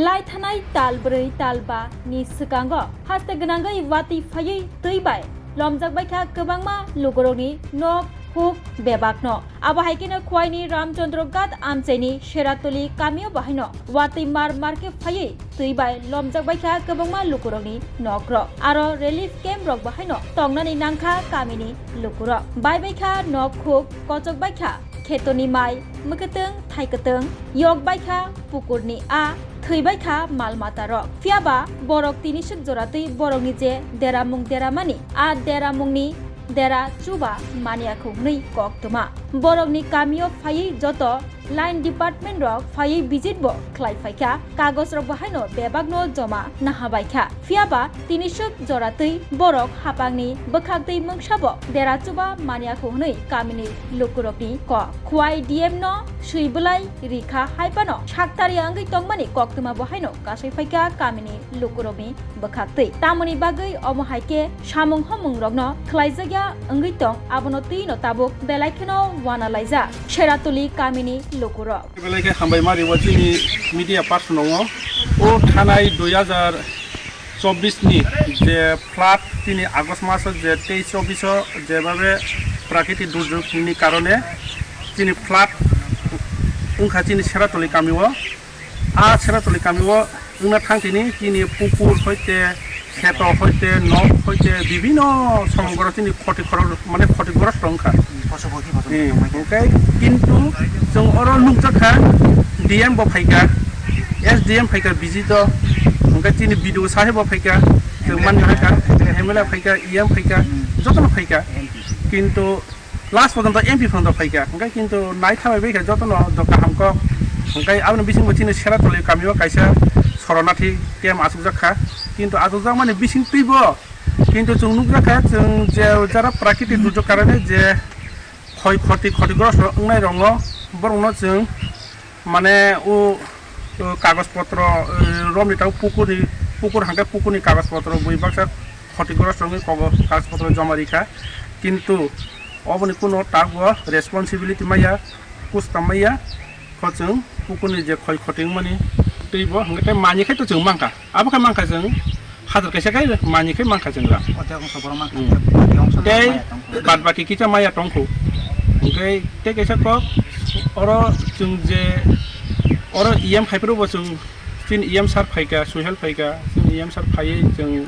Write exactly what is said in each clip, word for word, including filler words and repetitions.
Lai thanai tal brwi tal ba ni swkango haste gwnangwi watwi phaiwi twi bai lomjak baikha kwbangma lugurokni nok huk bebakno. Abo hai kheno Khwaini Ramchandra Ghat amchaini Seratuli kamio bahaino watwi mar mar khe phaiwi twi bai lomjak baikha kwbangma lukurokni nokrok. Aro relief camp rok bahaino tongnani nangkha kamini lukurok. Bai baikha nok huk, kochok baikha khetoni mai, mwkhuitwng, thaikwtwng, yok baikha pukurni a, thwi baikha mal matarok. Phiyaba borok tiniswk joratwi borokni je deramung deramani, a deramungni dera chuba maniya kho hwnwi koktwma. Borokni kamio phaiwi joto line department rok phaiwi visit bo khlai phaikha, kagoj rok bahaino bebakno joma naha baikha. Phiyaba tiniswk joratwi borok hapangni bwkhaktwi mungsabo dera chuba maniya kho hwnwi kamini lukurokni kok. Khwai D M no swi bwlai rikha hai phano saktariya wngwi tongmani koktwma bo haino kasai phaikha kamini lukurokni bwkhaktwi. Tamoni bagwi omo hai khe samung homungrokno khlaijakya wngwi tong, abono twino tabuk belai kheno uana laijak Seratuli kamini lukurok. Belai khe hambai ma rio chini media person no. O thanai dui hazar chobbish ni je flood tini August maso je teis chobbish o jebabe prakriti durjog ni karone chini flood wngkha chini Seratuli kami o. A Seratuli kami o wngna thang tini chini pukur hoite, kheto hoite, nok hoite, bibino somogoro chini khoti khorok mane khoti gorok tongkha. Poso boti poso Eh, tongkha. Hwnkhe kintu chwng oro nukjakha D M bo phaikha, S D M phaikha visit o, hwnkhe chini B D O sahebo phaikha, chwng manjakha, M L A phaikha, E M phaikha, jotono phaikha. Kintu last porjonto M P phano phaikha, hwnkhe kintu naithabai baikha jotono do kaham kok. Hwnkhe aboni bisingo chini Seratuli kamio kaisa Soronathi camp achukjakha, kintu achukjakmani bising twibo kintu chwng nukjakha, chwng je jara prakriti durjog karone je khoi khoti, khotigrosto wngnai rongo, borokno chwng mane o, o kagoj potro, o romni tabuk pukurni, pukur hwnkhe pukurni kagoj potro bui baksa khotigrosto wngwi kogo kagoj potro joma rikha, kintu oboni kuno tabuk responsibility maya, kustam maya, kho chwng pukurni je khoi khoti wngmani twibo hwnkhe tei manwi khai to chwng mankha. Abo khe mankha chwng hajar kaisa khai manwi khai mankha chwng rang. Tei bad baki kisa maya tongkho. Hwnkhe tei kaisa kok oro chwng je oro E M phaiphuru bo chwng chini E M sir phaikha, Suhel phaikha, chini E M sir phaiwi chwng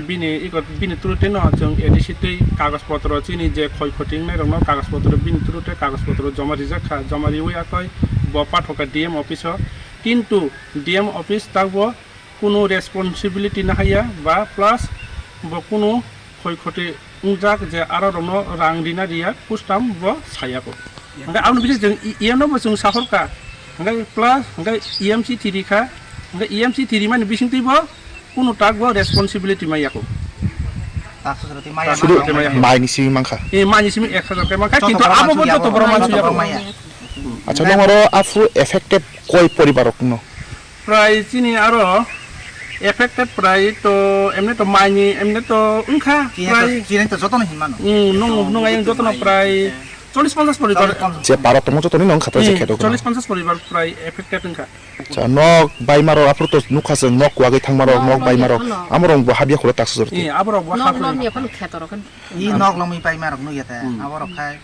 bini iko bini through tei no chwng A D C tei kagoj potro chini je khoi khoti wngnai rokno kagoj potro bini through tei kagoj potro joma rijak kha, joma riwi akoi bo pathokha D M office o. Kintu D M office tabuk bo kunu responsibility nahaiya ba plus bo kunu khoi khoti wngjak je aro rokno rang rina riya kustam bo sayako. Hwnkhe aboni bising chwng E M no bo chwng sahorkha, hwnkhe plus hwnkhe E M C thiri kha, hwnkhe E M C thiri mani bising twi bo kunu tak bo responsibility maiyako. Sudu maini simi mankha. Eh, maini simi ek hajar kai mankha, kintu abo bo joto borok mansuya. Acha, nong oro aphuru affected koi poribar rok no? Prai chini aro affected prai to emne to maini emne to wngkha prai. Chini to jotono hinmano. Hmm, nung nung ayang jotono prai chollish ponchash poribar. Je paro tongo jotoni nong khata je kheto. Chollish ponchash poribar prai affected wngkha. Cha nok bai maro aphuru to nukha se nok wagwi thang maro nok bai maro. Amorong bo habya khura tak sujor. Eh, aborok bo habya. Nok lomwi pai marok nukya te. Aborok khai.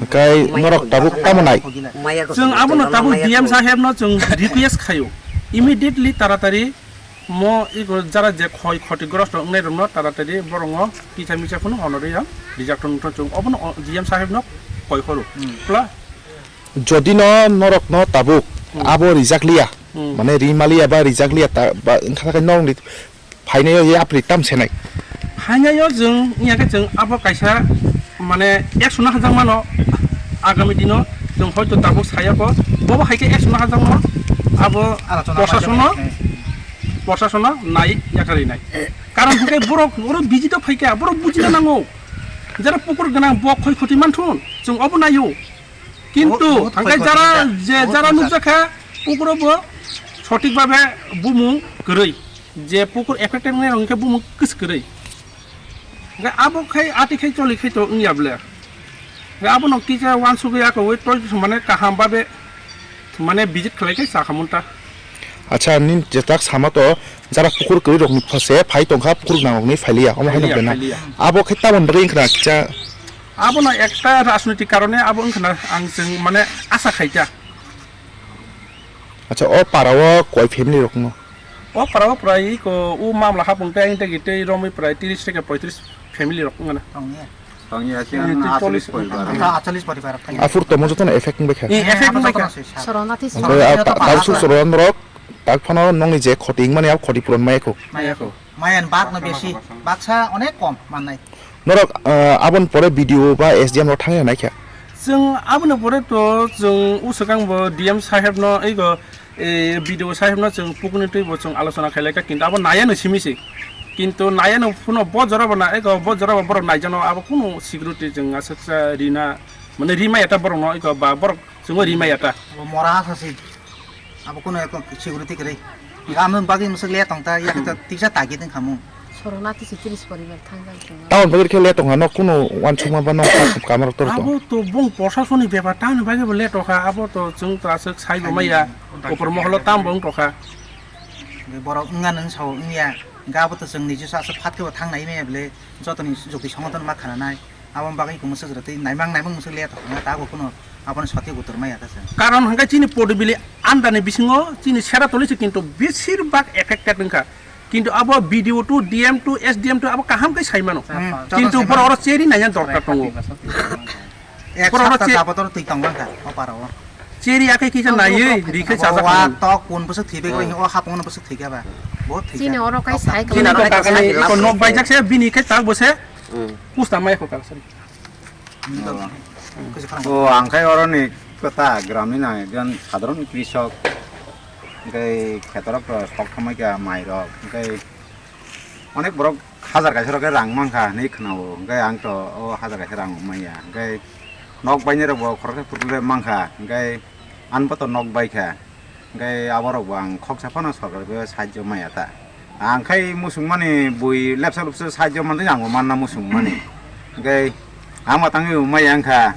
Kai norok tabuk tamo nai? Chwng abono tabuk D M sahebno chwng request khaio, immediately taratari mo iko jara je khoi khoti grosto wngnai rokno taratari borokno kisa misa phano honorwi ang rijak thung thung chwng obono D M sahebno koi khoro. Pla. Jodi no norokno tabuk abo rijak liya, mane ri maliya ba rijak liya ta ba wngkha khe norokni phainaio yapri tam senai. Phainaio chwng wngya khe chwng abo kaisa mane action no hajak mano agami dino chwng hoito tabuk saya kho bobo hai khe action no hajak mano abo proshasonno proshasonno nai yakarwi nai. Karon hwnkhe borok oro visit o phaikha borok bujina nango jara pukur gwnang bo khoi khoti manthun chwng obo naio. Kintu hwnkhe jara je jara nukjakha pukuro bo sothik babe bumung kwrwi. Je pukur affected wngnai rok hwnkhe bumung kwskwrwi. Hwnkhe abo khai ati khai choli khai to wngya ble. Hwnkhe abono kisa uansugwi akowi tei mane kaham babe mane visit khlai khai sakhamunta. Acha, nini jeta sama to jara pukur kwrwi rokni phose phai tongkha, pukur gwnang rokni phailiya, omo haino Phailiya, bena. Phailiya. Abo khe tamoni bagwi wngkha na kisa? Abono ekta rajnoitik karone abo wngkha na ang chwng mane asa khaikha. Acha, o para o koi family rokno? O para o prai ko o mamla hapung tei ang tei tei romwi prai tiris theke poitris family rok wngkha na. Tongya. Tongya Eh, siyan tei achalis cholish poribar. Acha, achalis poribar. Aphur tomo jotono effect wngbaikha. Eh, effect wngbaikha. Soronati. Omo Soronati ta-, to tausuk para. Soron rok tak phano nongni je khoti wngmani abo khoti puron maya kho. Maya kho. Mayan bak no besi, baksa onek kom mannai. Norok, ah, aboni pore B D O ba S D M rok thangwi naikha? Chwng aboni pore to chwng uswkang bo D M saheb no ego, eh, B D O saheb no chwng pukuni twi bo chwng alochona khailai kha, kintu abo naya no simi se. Kintu naya no phuno bo jora bo na ego, bo jora bo borok naijakno abo kunu security chwng aswksa rina, mane rimaya ta borok no ego ba borok chwngno rimaya ta. Bo mora sa se. Abo kunu ekdom security kwrwi. Amo bagwi mwswk le tong ta, yak ta tisa tagi tong khamu. Sorona tisi tiris poribar thangjak tongo. Tamoni bagwi khe le tong ha, nok kunu wansukma ba nok kamarok tor tong. Abo to bung proshasoni bepar, tamoni bagwi bo le tong kha, abo to chwng to aswk sai bo maya, upor moholo tam bo wng tong kha. Borok wngya nang sao wngya, ga abo to chwng niji sa aswk phat khe bo thang nai maya bole, jotoni jukti songoton ma khana nai. Aboni bagwi khe mwswk rwtwi naimang naimang mwswk le tongkha, ta bo phano aboni sotwi utor maya ta se. Karon hwnkhe chini Podibili andani bisingo chini sera tolise kintu besir bak affected wngkha. Kintu abo B D O to, D M to, S D M to abo kaham khe sai mano. Hmm, kintu joto sai borok mano. Oro cheri naiya dorkar tongo. Ek borok oro sapta che- jabot oro twi tong mangkha o para o. Cheri akhai kisa naiwi ri khe abo chajak wa mano. Tok kun bwswk thwi bai o hapung no bwswk thwi kha ba. Bo thwi kha. Chini oro kai sai chini kha. Tok kakani iko nok baijak se bini khe tak bo se. Hmm. Pusta mai kho kal sari. Oh. Kaisa kharang. Oh, ang khai oroni kota gramni nang ekjon sadharon krisok. Hingke khetorok to sok thangmai kha mai rok. Hingke onek borok hajar kaisa rok khe rang mankha hinwi khwnao. Hingke ang to o hajar kaisa rang manya. Hingke nok bainai rok bo khoroksa phurkhe mankha. Hingke anbo to nok baikha. Hingke aborok bo ang khoksa phano sorkar bai sahajyo maya ta. Ang khai muchungmani bui lepsa lupsa sahajyo mantwi ang bo manna muchungmani. Hingke ang bo tangwi bo maya wngkha.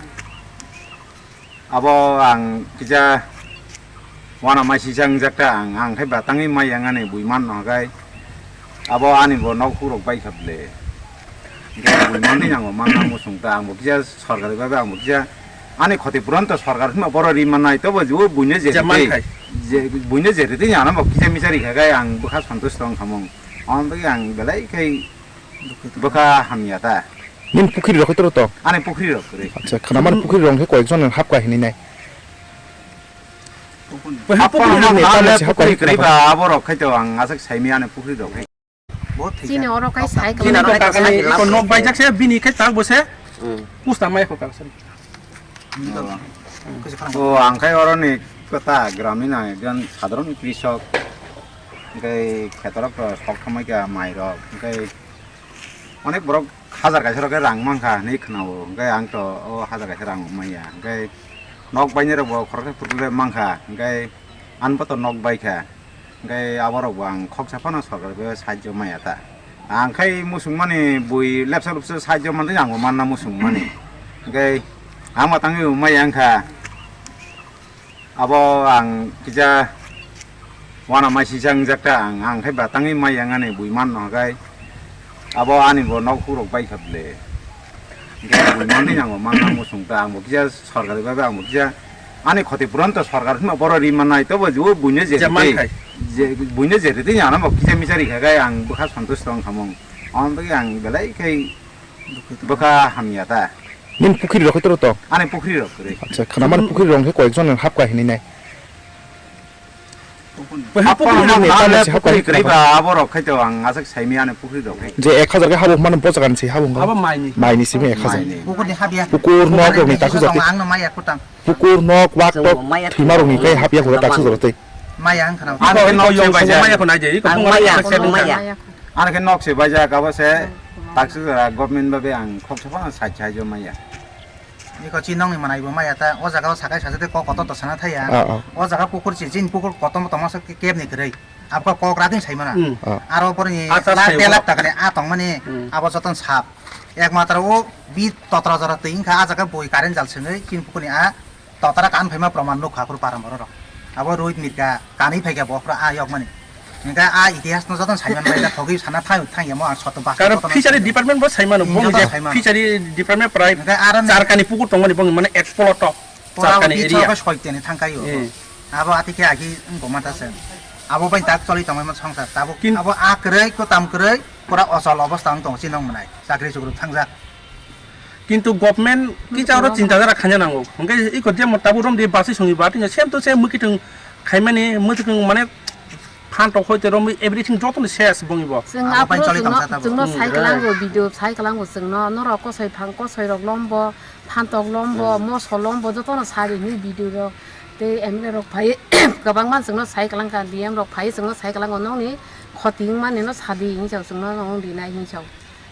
Abo ang kisa wana maisisa wngjak ta ang, ang khai ba tangwi maya wngnani bui manno hwnkhe. Abo ani bo nok hukrok baikha ble. Hingke bui manwi ang bo manna muchung ta, ang bo kisa sorkari bhabe ang bo kisa ani khoti puron to sorkar hwnba boro ri mannai, tobo je o buino je je ri twi, mankhai. Je buino je ri twi ano bo kisa misa ri kha khe ang bwkha santusto wng kha mung. Omo bagwi ang belai khai bwkha hamya ta. Nini pukhri rok khe toro to? Ani pukhri rok kwrwi. Acha, khwnamani pukhri rok khe koyekjon hapkha hinwi nai. Pukhri rok kwrwi ba abo rok khai to ang aswk saimi ani pukhri rok. Chini oro kai sai chini to kakani iko nok baijak se bini khai tak bo se. Hmm. Pusta mai ko kal sari. Oh, ang khai oroni kota gramni nang ekjon sadharon krisok. Hingke khetorok to sok thangmai kha mai rok. Hingke onek borok hajar kaisa rok khe rang mankha hinwi khwnao. Hingke ang to o hajar kaisa rang manya. Hingke nok bainai rok bo khoroksa phurkhe mankha. Hingke anbo to nok baikha. Hingke aborok bo ang khoksa phano sorkar bai sahajyo maya ta. Ang khai muchungmani bui lepsa lupsa sahajyo mantwi ang bo manna muchungmani. Hingke ang bo tangwi bo maya wngkha. Abo ang kisa wana maisisa wngjak ta ang, ang khai ba tangwi maya wngnani bui manno hwnkhe. Abo ani bo nok hukrok baikha ble. Hingke bui manwi ang bo manna muchung ta, ang bo kisa sorkari bhabe ang bo kisa ani khoti puron to sorkar hwnba boro ri mannai, tobo je o buino je je ri twi, mankhai. Je buino je ri twi ano bo kisa misa ri kha khe ang bwkha santusto wng kha mung. Omo bagwi ang belai khai bwkha hamya ta. Nini pukhri rok khe toro to? Ani pukhri rok kwrwi. Acha, khwnamani pukhri rok khe koyekjon hapkha hinwi nai. Pukhri rok kwrwi ba abo rok khai to ang aswk saimi ani pukhri rok khai. Je ek hajar khe habo hwnmani bo jaga ni se habo hwnka. Abo maini. Maini simi ek hajar. Maini. Pukur ni habya. Pukur nok rok ni takhuk jatwi. Ang no maya kutang. Pukur nok wak tok thwima rok ni khai habya hwnka takhuk jatwi. Maya ang khana. Ang nok se baijak. Maya ko nai je. Iko maya. Ang khe nok se baijak abo se takhuk jora government babe ang khoksa phano side side o maya. Iko chi nongni manai bo maya ta, o jaga o sakai sajak tei kok kotor to sana thaya. Ah, ah. O jaga pukur chi, chini pukur kotor tongma sa kebni kwrwi. Abo kok rak ni sai mano. Hmm. Ah. Aro boroni lakh, dui lakh taka ni a tongmani, hmm, abo joton sap. Ek matro o bi totra jora twi wngkha, a jaga bui current jal sengwi chini pukur ni a totra kan phaima proman nukha phuru para borok rok. Abo Rohit Mirka kanwi phaikha bo phra a yokmani. Hingkhe a itihas no jotono saiman bai da thogwi sana thang thang yamo ang soto basta Karo jotono fishery saiman. Department bo saimano, Hmm, bong jotono je saimano. Fishery department prai Hingkhe aro ni charkani pukur tongmani bong mane exploit to Pura charkani uti area. Choka soiteni thangkai yo. Hmm. Abo ati khe agi goma ta se. Abo bai tak choli tongmani songsar. Tabuk Kin- abo a kwrwi ko tam kwrwi pura ochol obostha wng tong chinong mwnai. Chakri chukru thangjak. Kintu government kisa oro chinta dara khanya nango. Hingke iko je mo tabu rom di basi songi ba tinya sem to sem mukitwng khaimani mukitwng mane phan tok hoi te rom everything joto ni ses bongi bo. Chwng Abo bai aphuru choli chwngno, tongsa tabuk. Chwngno Hmm, sai right. Kwlango video sai kwlango chwngno norok kosoi phang kosoi rok lombo phantok lombo Hmm. Moso lombo jotono sari hwnwi video rok tei M L A rok phai kwbangma chwngno sai kwlangkha D M rok phai chwngno sai kwlango nokni khoti wngmani no sadi hinwi chwngno nong rinai hinwi.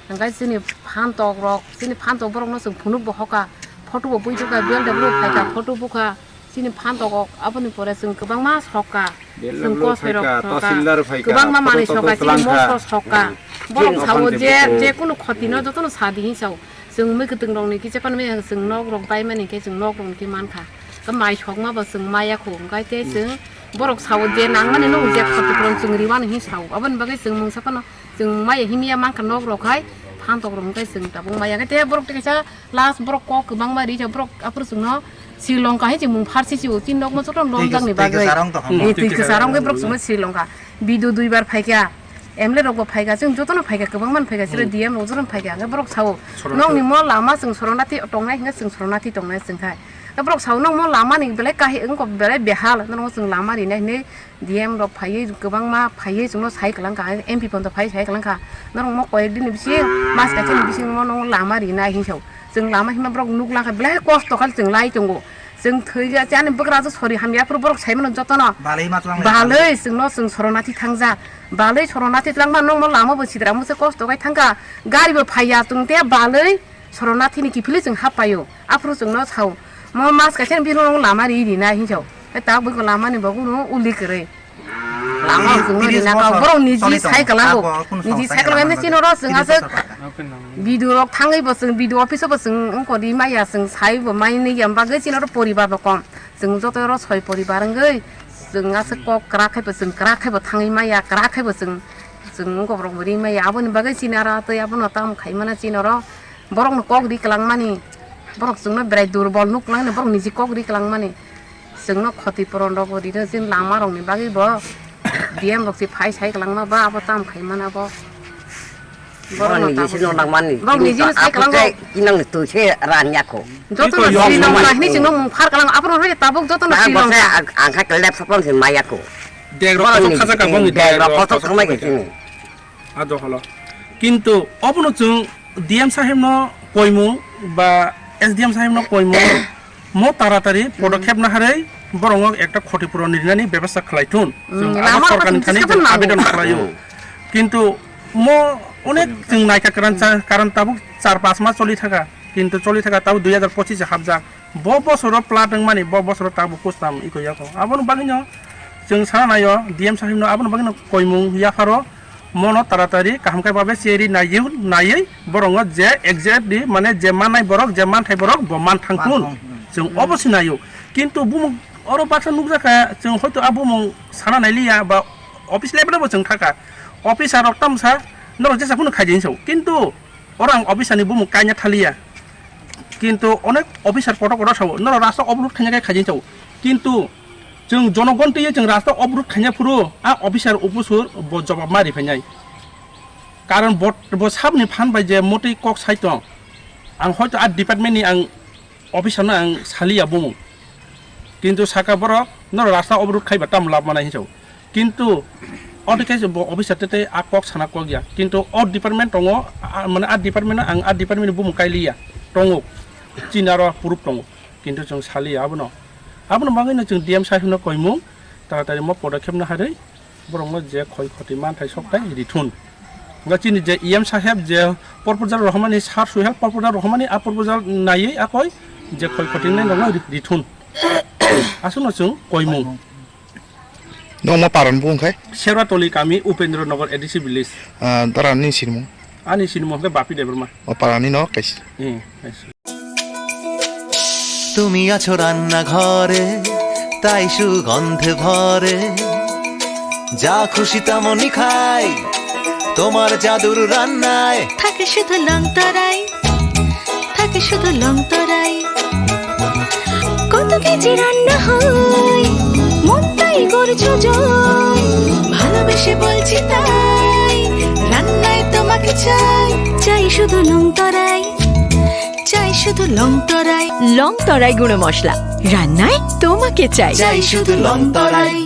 Hingkhe chini phantok rok, chini phantok borok no chwng phunuk bo hoka, photo bo bui thukha, B L W phaikha, photo bukha, chini phantok rok aboni pore chwng kwbangma sokha, chwng kosoi rok sokha, kwbangma manwi sokha, chini moso sokha. Borok sao je, je kunu khoti no jotono sadi hinwi sao. Chwng mui kwtwng rok ni kisa phano maya chwng nok rok bai mani khe chwng nok rok ni khe mankha. Mai sokma bo chwng maya khu, hingkhe tei chwng borok sao je nangmani no je khoti rok chwng rimani hinwi sao. Aboni bagwi chwng mungsa phano Chwng maya himya mankha nok rok hai, phantok rok hwnkhe chwng tabuk maya khe te borok tei kaisa last borok kok kwbangma ri khe borok aphuru chwngno Sri Lanka hai chwng mung pharsi si o chini nok moso tong longjak ni bagwi. Twi kwchar wng tong. Twi kwchar wng khe borok chwngno Sri Lanka. Bidu duibar phaikha, M L A rok bo phaikha, chwng jotono phaikha, kwbangma phaikha, chwrai D M rok jotono phaikha, hwnkhe borok sao. Nokni mo lama chwng sorona twi tongnai hwnkhe chwng sorona twi tongnai chwng khai. Borok sao nokmo lama ni belai kaham wngkha belai behal, nono chwng lama rinai hinwi D M rok phaiwi kwbangma phaiwi chwngno sai kwlangkha, M P pono phai sai kwlangkha. Norok mo koyek dini bising, mas kaisa ni bisingo no lama rinai hinwi sao. Chwng lama himma borok nuk langkha, belai kosto khe chwng lai tongo. Chwng thwi ya, ani bwkrajwk sori hamya, aphuru borok sai mano jotono. Balai ma twlang lai. Balai chwngno chwng sorona thi thangjak. Balai sorona thi twlangma nokmo lama bo sidra mose kosto khai thangkha. Gari bo phaiya chwng te balai. Soronathini kiphilwi chwng hap paio. Aphuru chwngno sao, mo mas kaisa ni bisingo lama ri rinai hinwi sao. Tei tabuk bo lamani bo kunu uli kwrwi. Lama chwngno rina kha, borok niji sai kwlango. Niji sai kwlango, chini oro chwng aswk video rok thangwi bo chwng video office o bo chwng wngkha ri maya, chwng sai bo mai nwi ya bagwi chini oro poribar bo kom. Chwng joto oro soi poribar wngwi chwng aswk kok kwrak khai bo chwng kwrak khai bo thangwi maya, kwrak khai bo chwng, chwng wngkha borok bo ri maya. Aboni bagwi chini oro tei abono tamo khai mano chini oro. Borokno kok ri kwlangmani, borok chwngno berai durbol nuk kwlangni, borok niji kok ri kwlangmani, chwngno khoti puron rok bo rino, chini lama rokni bagwi bo D M rok se phai sai kwlangma ba abo tam khai mana bo. Borok niji se no nangmani. Borok niji no sai kwlango. Kinang ni twi se ran ya kho. Joto no Sri Lanka hini chwngno mung phar kwlango, abo rok tabuk joto no Sri Lanka. Ang kha kle laptop se maya kho. Dek rok kothok khaja ka bongni dek rok kothok thangmai khe chini. A doholo. Kintu obono chwng D M sahebno koimung ba S D M sahebno koimung mo taratari podokhep naharwi borokno ekta khoti puron rinani bebostha khlai thun. Chwng abo lama sorkarni thani chwng abedon khlaio. Kintu mo onek chwng naikha karan cha-, karan tabuk char pas mas choli thaka. Kintu choli thaka tabuk dui hazar pochis hapjak. Bo bosoro plat wngmani, bo bosoro tabuk kustam iko yako. Aboni bagwino chwng sana naio D M sahibno, aboni bagwino koimung yapharo mono taratari kaham khe babe cheri naiwi, naiwi borokno je exactly mane je mannai borok, je manthai borok bo man thangkun. Chwng obo sinaio. Kintu bumung oro baksa nukjakha, chwng hoito a bumung sana nailiya ba office level bo chwng thaka. Officer rok tamsa norok jesa phano khaijinso. Kintu oro ang officer ni bumung kaina thaliya. Kintu onek officer kotor kotor sao, norok rasta obrut khaina khe khaijing sao. Kintu chwng jonogon twiwi chwng rasta obrut khaina phuru a officer upusur bo jobab ma riphainai. Karon bo, bo sabni phan bai je motwi kok sai tong. Ang hoito a department ni ang officer no ang saliya bumung. Kintu saka borok norok rasta obrut khaiba tamo lab manai hinsao. Kintu oro khe bo officer tete a kok sana kok ya. Kintu o department tongo, a, mane a department ang a department ni bumung kailiya. Tongo. Chini aro proof tongo. Kintu chwng saliya abono. Abono bagwino chwng D M sahibno koimung taratari mo podokhep naharwi borokno je khoi khoti manthai sokthai rithun. Nga chini je E M saheb je proposal rohormani, sar suhel proposal rohormani, a proposal naiwi akoi je khoi khoti nai rokno ri-, rithun. Aswkno chwng koimung. Nokma paran bung khai? Serwatoli kami, Upendra Nagar A D C village. Ah, dara ni sinimung? Ani sinimung khe Bapi Debbarma. O parani no kaisi. Eh, kaisi. তুমি আছো রান্নাঘরে, তাই সুগন্ধে ভরে যা খুশি তেমনই খাই তোমার জাদুর রান্নায়। থাকে শুধু লং তরাই, থাকে শুধু লং তরাই। কত কেজি রান্না হয়, মনটাই করছো জয়। ভালোবেসে বলছি তাই, রান্নায় তোমাকে চাই। চাই শুধু লং তরাই, চাই শুধু লং তরাই। লং তরাই গুঁড়ো মশলা, রান্নায় তোমাকে চাই। চাই শুধু লং তরাই।